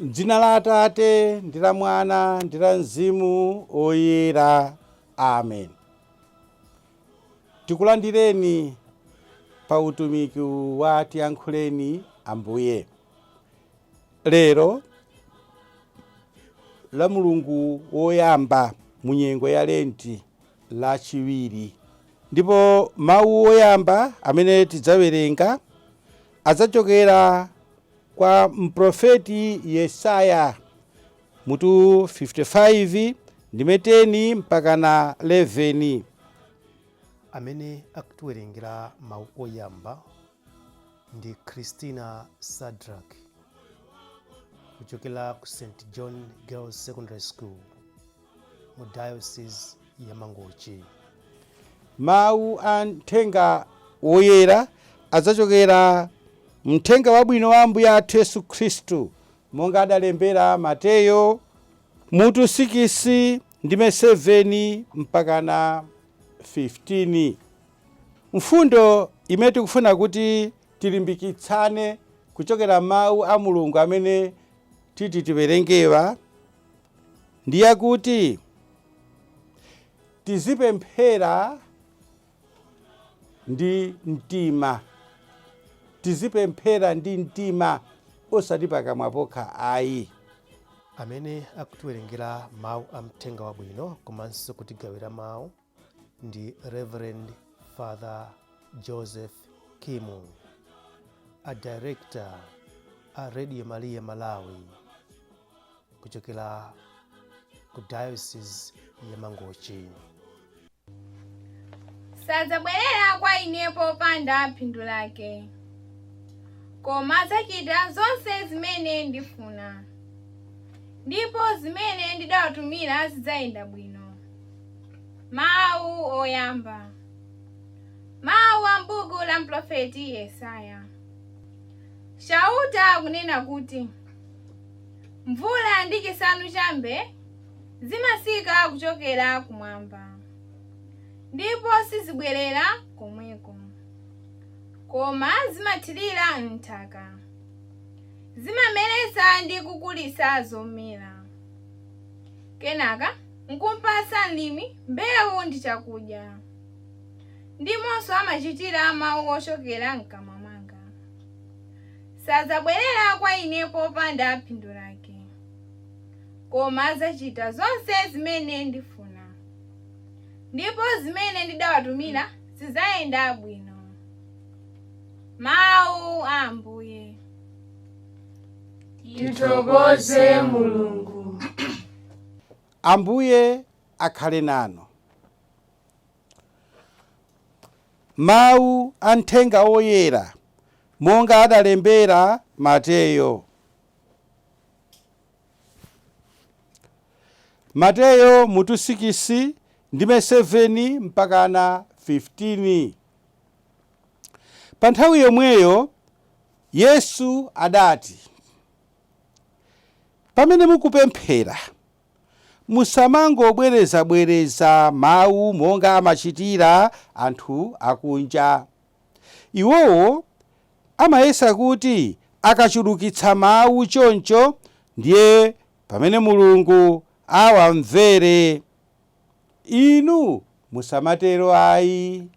M'dzina la Atate ndi la Mwana ndi la Mzimu Woyera. Amen. Tikulandireni pa utumiki wa Tiyankhuleni Ambuye. Lero la Mulungu woyamba mu nyengo ya Lenti, Lachiwiri. Ndipo mawu oyamba amene tidzawerenga adzachokera kwa mprofeti Yesaya mutu 55 ndime 10 mpakana 11. Amene akutiwerengera mawu oyamba ndi Christina Sadrack kuchokera ku St John Girls Secondary School mu Diocese ya Mangochi. Mawu a Mthenga Woyera adzachokera Mthenga Wabwino wa Ambuye athu Yesu Khristu monga adalembera Mateyo mutu 6 ndime 7 mpakana 15. Mfundo imene tikufuna kuti tilimbikitsane kuchokera mawu a Mulungu amene titi tiwerengewa ndi yakuti tizipemphera ndi mtima, tizipemphera ndi mtima osati pakamwa pokha ayi. Amene akutiwerengera mawu a Mthenga Wabwino komanso kutigawira mawu ndi Reverend Father Joseph Kimu, a director a Radio Maria Malawi kuchokera ku Diocese ya Mangochi. Sadzabwerera kwa ine popanda phindu lake, koma adzachita zonse zimene ndifuna, ndipo zimene ndidawatumira zidzayenda bwino. Mawu oyamba. Mawu a m'buku la mprofeti Yesaya. Chauta akunena kuti, Mvula ndi chisanu chambe zimatsika kuchokera kumwamba, ndipo sizibwerera komweko, koma zimathirira m'nthaka, zimameretsa ndi kukulitsa zomera. Kenaka nkumpatsa mlimi mbewu ndi chakudya. Ndimonso amachitira mawu ochokera m'kamwa mwanga. Sadzabwerera kwa ine popanda phindu lake, koma adzachita zonse zimene ndifuna, ndipo zimene ndidawatumira zidzayenda bwino. Mawu a Ambuye. Tithokoze Mulungu. Ambuye akhale nanu. Mawu a Mthenga Woyera monga adalembera Mateyo. Mateyo mutu 6 ndime 7 mpakana 15. Pa nthawi yomweyo Yesu adati, Pamene mukupemphera, musamangobwerezabwereza mawu monga amachitira anthu akunja. Iwowo amayesa kuti akachulukitsa mawu choncho, ndiye pamene Mulungu awamvere. Inu musamatero ayi.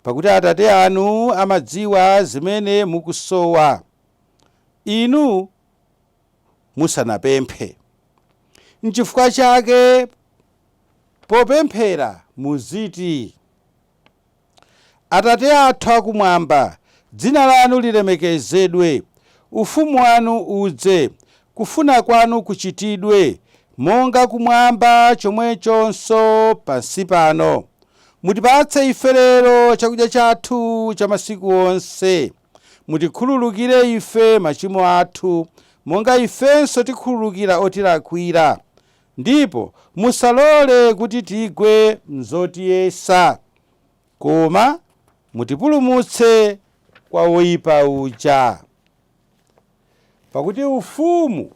Pakuti Atate anu amadziwa zimene mukusowa, inu musanapemphe. Nchifukwa chake popemphera muziti, Atate athu akumwamba, dzina lanu lilemekezedwe, ufumu wanu udze, kufuna kwanu kuchitidwe, monga kumwamba chomwechonso pansi pano. Mutipatse ife lero chakudya chathu cha masiku onse. Mutikhululukire ife machimo athu, monga ifenso tikhululukira otilakwira. Ndipo musalole kuti tigwe m'zotiyesa, koma mutipulumutse kwa woipa uja. Pakuti ufumu,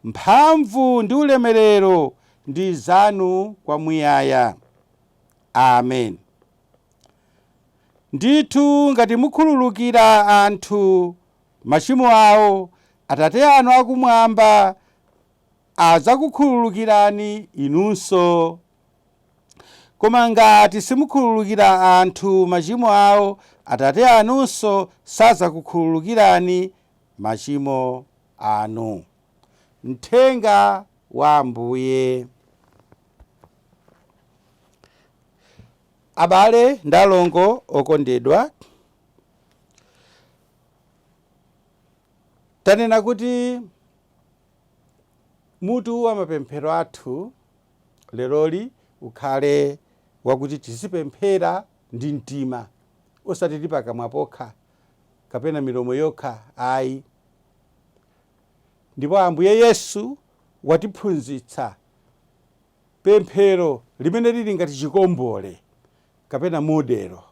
mphamvu ndi ulemerero ndi zanu kwamuyaya. Amen. Ndithu ngati mukhululukira anthu machimo awo, Atate anu akumwamba adzakukhululukirani inunso. Koma ngati simukhululukira anthu machimo awo, Atate anunso sadzakukhululukirani machimo anu. Mthenga wa Ambuye. Abale ndi alongo okondedwa, tanena kuti mutu wa mapemphero athu leroli ukhale wakuti tizipemphera ndi mtima, osati ndi pakamwa pokha kapena milomo yokha ayi. Ndipo Ambuye Yesu watiphunzitsa pemphero limene lili ngati chikombole kapena modelo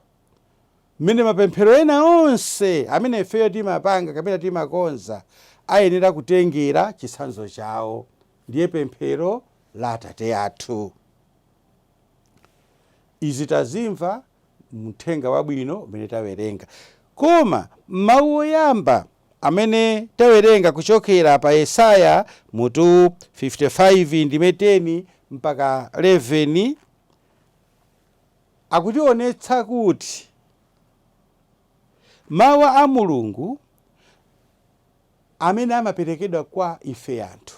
mmene mapemphero ena onse amene ifeyo timapanga kapena timakonza ayenera kutengera chitsanzo chawo, ndiye pemphero la Atate athu. Izi tazimva muthenga wabwino umene tawerenga, koma mawu oyamba amene tawerenga kuchokera pa Yesaya mutu 55 ndime 10 mpaka 11 akutionetsa kuti mawu a Mulungu amene amaperekedwa kwa ife anthu,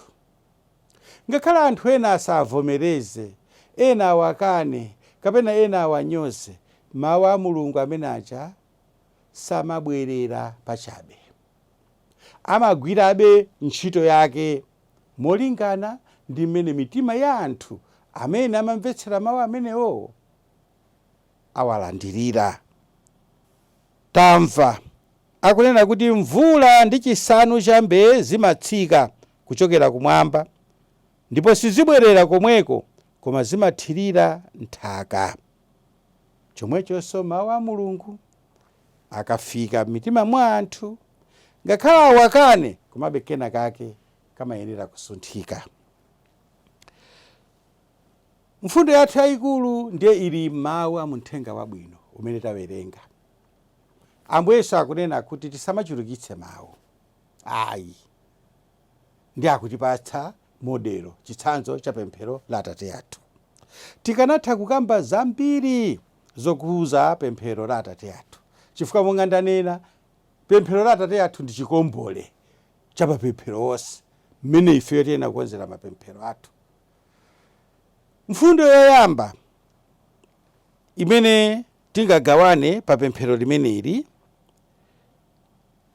ngakhale anthu ena asavomereze, ena awakane kapena ena awanyoze, mawu a Mulungu amene aja samabwerera pachabe, amagwirabe ntchito yake molingana ndi mmene mitima ya anthu amene amamvetsera mawu amenewo awalandirira. Tamva akunena kuti mvula ndi chisanu cha mbee zimatsika kuchokera kumwamba, ndipo sizibwerera komweko, koma zimathirira nthaka. Chomwechonso mawu a Mulungu akafika m'mitima mwa anthu, ngakhale awakane, komabe kena kake kamayenera kusunthika. Mfundo yathu yayikulu ndiye ili mawu a muthenga wabwino umene tawerenga. Ambuye Yesu akunena kuti tisamachulukitse mawu ayi, ndi akutipatsa modelo, chitsanzo cha pemphero la Atate athu. Tikanatha kukamba zambiri zokuza pemphero la Atate athu, chifukwa monga ndanena, pemphero la Atate athu ndi chikombole cha mapemphero onse mmene ifeyo tiyenera kukonzera mapemphero athu. Mfundo yoyamba imene tingagawane pa pemphero limeneli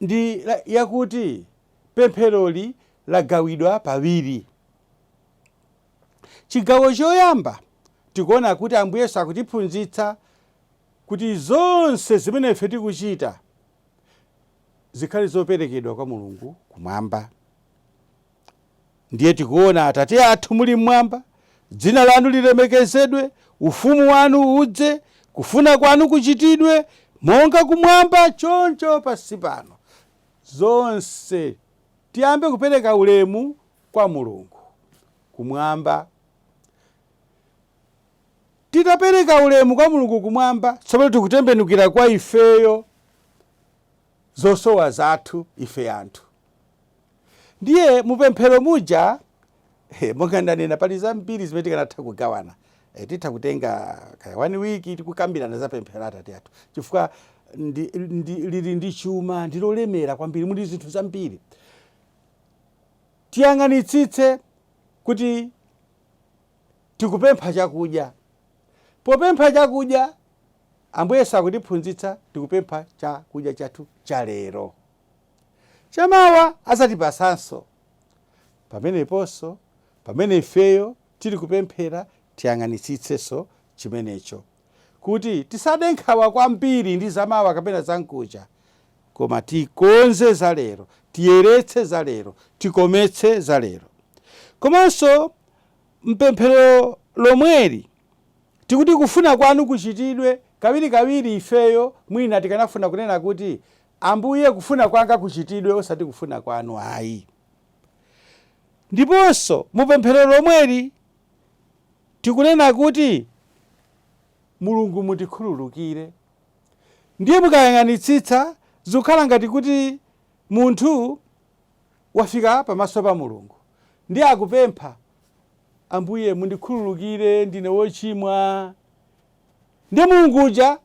ndi yakuti pempheroli lagawidwa pawiri. Chigawo choyamba tikuona kuti Ambuye Yesu akutiphunzitsa kuti zonse zimene ife tikuchita zikhale zoperekedwa kwa Mulungu kumwamba. Ndiye tikuona Atate athu muli mmwamba, dzina lanu lilemekezedwe, ufumu wanu udze, kufuna kwanu kuchitidwe monga kumwamba choncho pansi pano. Zonse tiyambe kupereka ulemu kwa Mulungu kumwamba. Titapereka ulemu kwa Mulungu kumwamba, tsopano tikutembenukira kwa ifeyo, zosowa zathu ife anthu. Ndiye mupemphero muja, monga ndanena, pali zambiri zimene tikanatha kugawana. Titha kutenga kaya 1 week tikukambirana za pemphero la Atate athu, chifukwa lili ndi chuma, ndilolemera kwambiri, muli zinthu zambiri. Tiyang'anitsitse kuti tikupempha chakudya. Popempha chakudya, Ambuye Yesu akutiphunzitsa tikupempha chakudya chathu cha lero, chamawa adzatipasanso. Pameneponso pamene ifeyo tili kupemphera, tiyang'anitsitsenso chimenecho, kuti tisade nkhawa kwambiri ndi zamawa kapena zamkucha, koma tikonze za lero, tiyeretse za lero, tikometse za lero. Komanso mpemphero lomweli tikuti kufuna kwanu kuchitidwe. Kawirikawiri ifeyo mwina tikanafuna kunena kuti Ambuye, kufuna kwanga kuchitidwe, osati kufuna kwanu ayi. Ndiponso mupemphero lomweli tikunena kuti Mulungu mutikhululukire. Ndiye mukayang'anitsitsa zikukhala ngati kuti munthu Wafika pamaso pa Mulungu ndi akupempha, "Ambuye, mundikhululukire, ndine wochimwa." Ndi Mulungu uja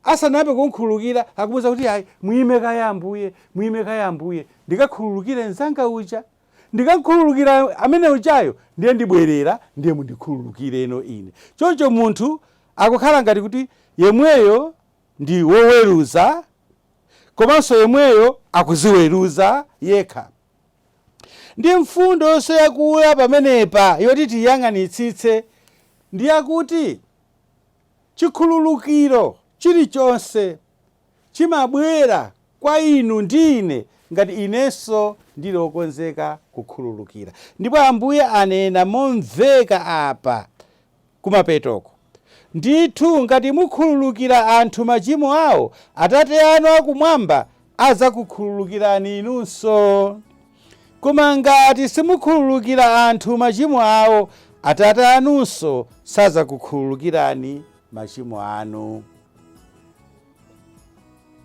asanayambe kumkhululukira akumuwuza kuti, "Ayi, muyime kaye Ambuye, muyime kaye Ambuye, ndikakhululukire mzanga uja. Ndikakhululukira amene ujayo, ndiye ndibwerera, ndiye mundikhululukire eno ine." Choncho munthu akukhala ngati kuti yemweyo ndi woweruza komanso yemweyo akuziweruza yekha. Ndi mfundo yonse yakula pamenepa yoti tiyang'anitsitse ndi yakuti chikhululukiro chilichonse chimabwera kwa inu ndi ine ngati inenso ndili wokonzeka kukhululukira. Ndipo Ambuye anena momveka apa kumapetoko, "Ndithu ngati mukhululukira anthu machimo awo, Atate anu akumwamba adzakukhululukirani inunso. Koma ngati simukhululukira anthu machimo awo, Atate anunso sadzakukhululukirani machimo anu."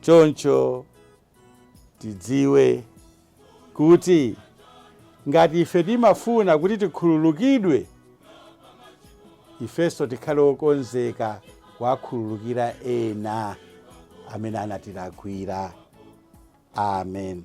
Choncho tidziwe kuti ngati ife timafuna kuti tikhululukidwe, ifenso tikhale okonzeka kuwakhululukira ena amene anatilakwira. Amen.